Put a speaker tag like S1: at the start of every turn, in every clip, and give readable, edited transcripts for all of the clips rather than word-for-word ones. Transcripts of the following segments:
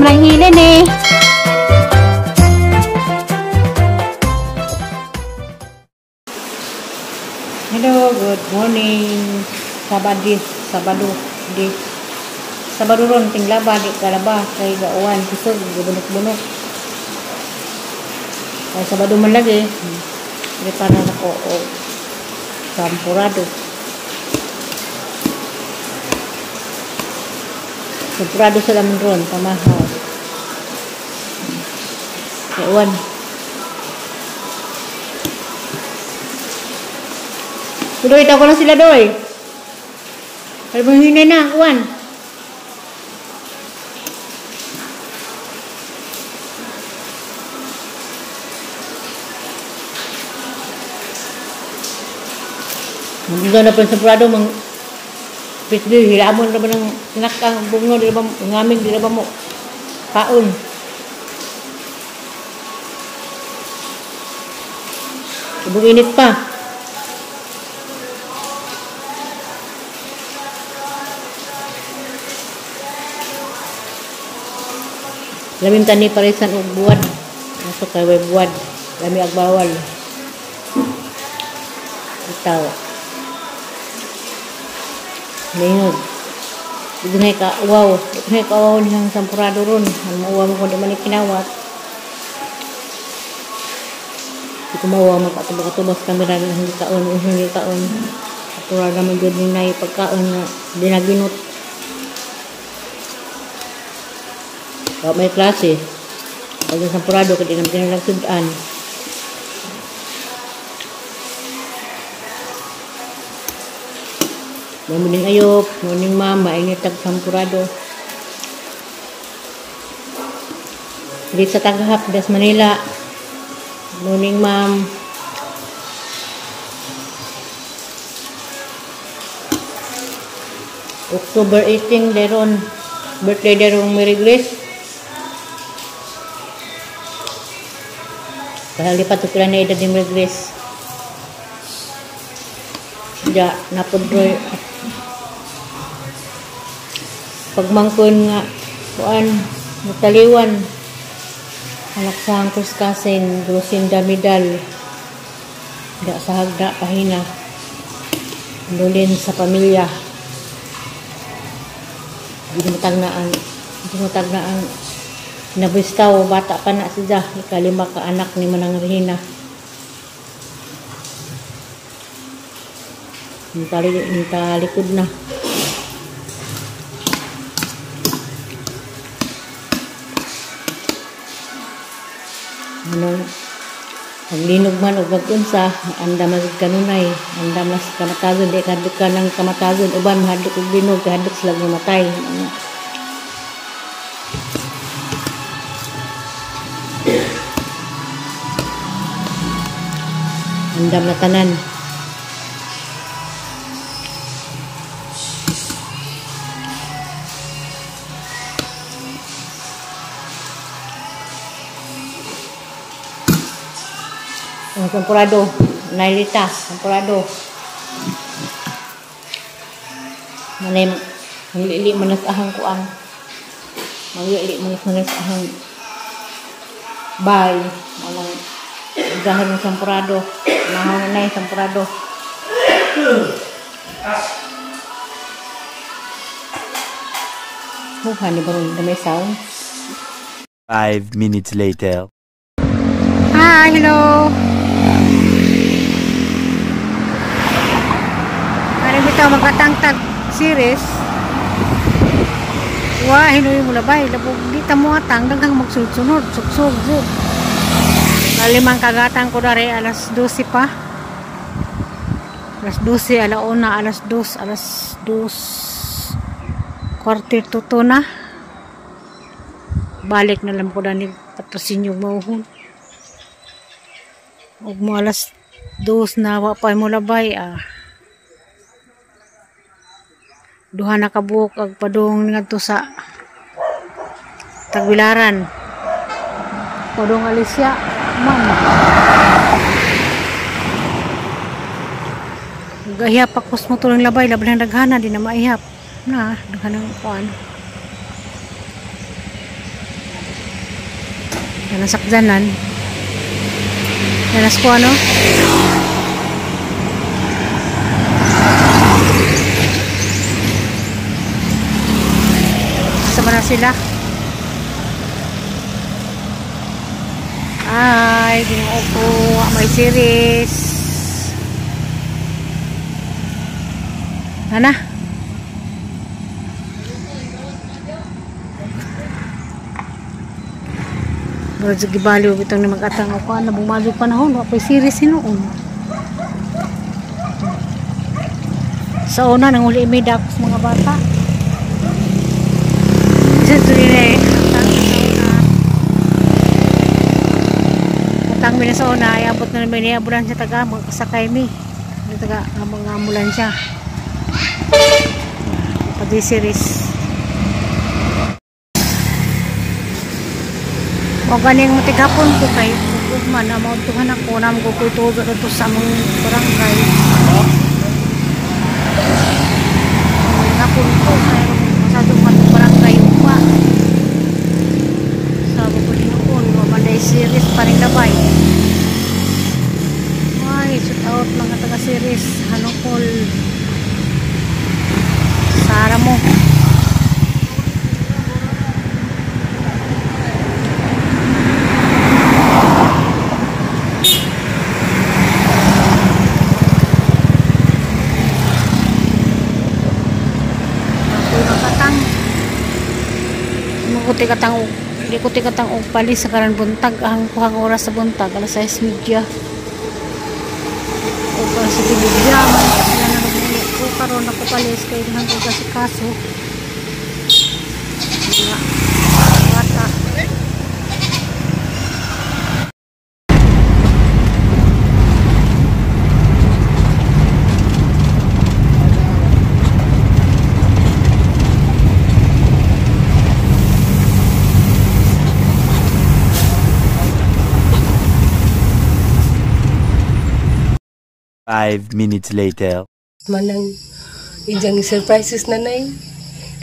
S1: Man ang hilin eh. Hello, good morning. Sabado, Sabado, di. Sabado ron tinglaba di kalaba kay gauwan kusog gubunok-bunok. Kay Sabado man lagi. Di pa na ako o sampurado. Sampurado sa laman ron, pamahaw. Gauwan. Doy, tawa na sila, doy. Kaya hinay na, kuwan. Mga na pa sa prado, mang pitbi, hilamon na ba ng tinakang bungo, di na ba, ngamig, di na ba mo, kaon. Ibong init pa. Lamim tani parisan og buwad. Masuk kay way buwad. Lami ag bawal. Bitaw. Lingog. Dunay ka wow, dunay ka wow niyang sampurado ron. Ang mauwa mo kung di man kinawat. Di ko mauwa magkatubok-tubok sa kamera ng hindi kaon, hindi kaon. Atura naman jud ni nay pagkaon nga dinaginot. Wa may klase. Pag sa sampurado kay di naman kinahanglan sud-an. Morning ayop, morning ma'am, mainit tag sampurado. Dito sa Tagahap, Das Manila. Morning ma'am. October 18 deron birthday derong Mary Grace. Kahalipat ko pila na edad ni Mary Grace. Ja, napudroy pagmangkon nga kuan nataliwan anak sa angkos cousin Lucinda Midal da sa hagda pahina lulin sa pamilya. Ginutagnaan nabistaw bata pa na siya, ikalima ka anak ni Manang Regina. Ntalikod na. Ano, paglinog man o pag-unsa, anda mas kanunay, anda mas kamatagon, di kadlok ka ng kamatagon, uban mahadlok og linog, kahadlok sila mamatay. Ano. Andam na tanan. Ang sampurado, nailita, sampurado. Manay, manglili man sa ahang kuan. Manglili man sa ahang bay. Manang ugahan ng sampurado. Mahaw na na sampurado. Mukha ni Barong na may sound.
S2: 5 minutes later.
S1: Hi, hello. Bitaw magkatangtag series. Wah, hinuy mo labay. Labog di ta mo atang daghang magsunod-sunod, sugsog jud. Limang kagatang ko dare alas 12 pa. Alas 12, alauna, alas 2, alas 2 1:45 na. Balik na lang ko dani patrosinyo mauhon. Ug mo alas 2 na wa pa mo labay ah. Duha na kabuok ag padung ngadto sa Tagbilaran. Padung Alicia, ma'am. Gahihap akos mo tulang labay, labay ng daghana, di na maihap. Na, daghanang kuan. Kanasakdanan. Kanas ko ano? Sama na sila. Ay, ginoo ko. May series. Ana? Murag sa gibaliw bitang ni mag-atang ako ana bumalo panahon wa pay series hinuon. Sa una nang uli mi dakos mga bata. Isa tuloy na eh. Atang mi na sa una ay abot na namin ni ambulansya taga magkasakay mi. Taga ang mga ambulansya. Pati series. O ganing matigapon ko kay ugman na mauntuhan ako na ko tuzo dito sa among barangay. Hapon ko kay masyado man barangay upa. Sabi ko hinuon wa man day series paring labay. Ay, shout out mga taga series Hanukol. Sara mo. Di ko tikatang og palis sa karon buntag ang kuhang oras sa buntag alas 6:30. O alas 7:30 man sila na magmuli ko karon ako palis kay daghan ko kasi kaso. Mga bata.
S2: Five minutes later.
S3: Manang ijang surprises na nay.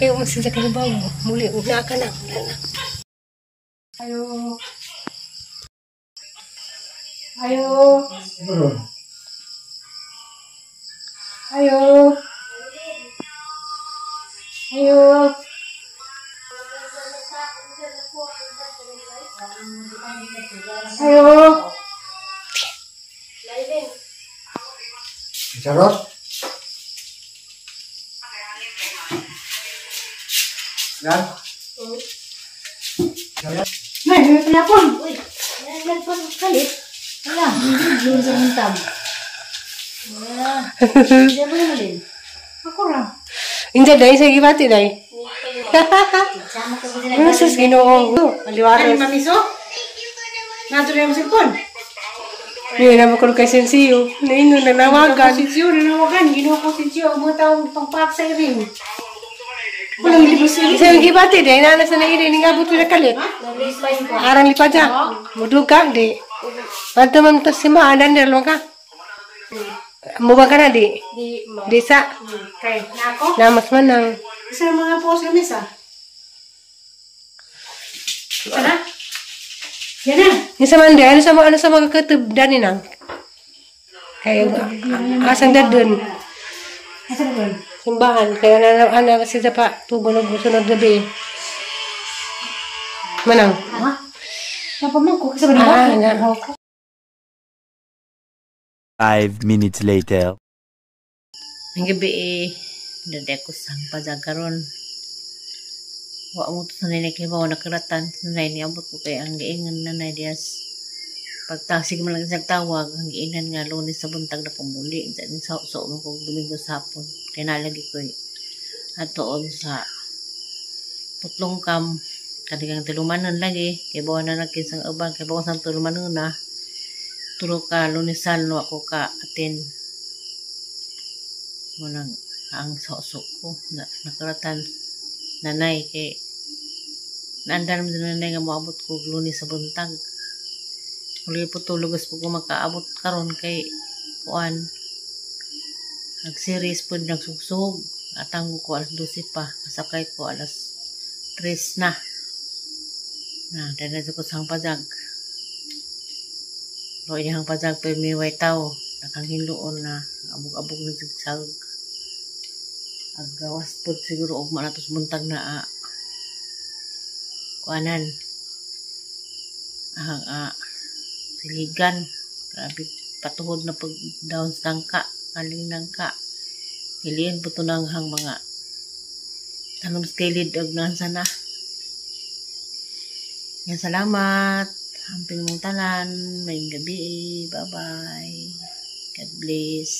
S3: Kayo masisa kayo ba? Muli, una ka na. Una na. Ayo. Ayo. Ayo. Ayo. Ayo.
S4: Charot? Yan?
S1: May, may pinapon. Uy, nagpon kalit. Wala, hindi sa muntab. Wala. Hindi mo naman din. Ako ra.
S3: Inja dai sa gibati dai. Ano sus Ginoo? Aliwaras.
S1: Ano mamiso? Nato na yung cellphone.
S3: Hindi na mo kay Sensio. Naingon nanawagan.
S1: Sensio nanawagan. Ginoo ko Sensio ang mga taong pangpak sa iring.
S3: Walang libos. Sa gibati dai na sa nairi ning abot na kalit. Arang lipada. Muduga di. Panto man to si maanan dalo ka. Muba ka na di? Di sa.
S1: Kay nako.
S3: Namas man nang.
S1: Isa mga post na mesa. Sana? Yan na.
S3: Yung sa man di, ano sa mga katubdan ni nang? Kaya asang dadun.
S1: Asa doon?
S3: Simbahan. Kaya na ana kasi sa pa tubo na sunod gabi. Manang.
S1: Ha? Napamang ko kasi ba
S3: Ah, na.
S2: 5 minutes later.
S1: Ang gabi eh, dada ko sa pajagaron. Wa mo to sa nanay kay bawa nakaratan. Nanay niabot ko kay ang giingan nanay dias. Pagtasig man lang sa tawag, ang giinan nga Lunes sa buntag na pumuli. Sa so mo kog Domingo sa hapon. Kay nalagi ko atoon sa putlong kam. Kanigang tulumanon lagi. Kay bawa na nagkinsang uban. Kay bawa sa tulumanon na. Tulo ka Lunes no ako ka atin. Munang ang sok-sok ko na, nakaratan nanay kay naandar mo din nanay nga moabot ko Lunes sa buntag. Uli po tulog po ko makaabot karon kay kuan nag-series po nagsugsog. Atanggo ko alas 12 pa, kasakay ko alas 3 na. Na dala ko sang pajag. Lo iyang pajag permi way tawo. Nakanghinloon na abog-abog na zigzag. Agawas pod siguro ugma na tos buntag na kuanan. Ahang siligan. Grabe patuhod na pag down sa tangka, kaling nangka. Hiliin po to nang hang mga tanom sa kilid og sana. Yan, salamat. Amping mong tanan. Maayong gabii. Bye-bye. God bless.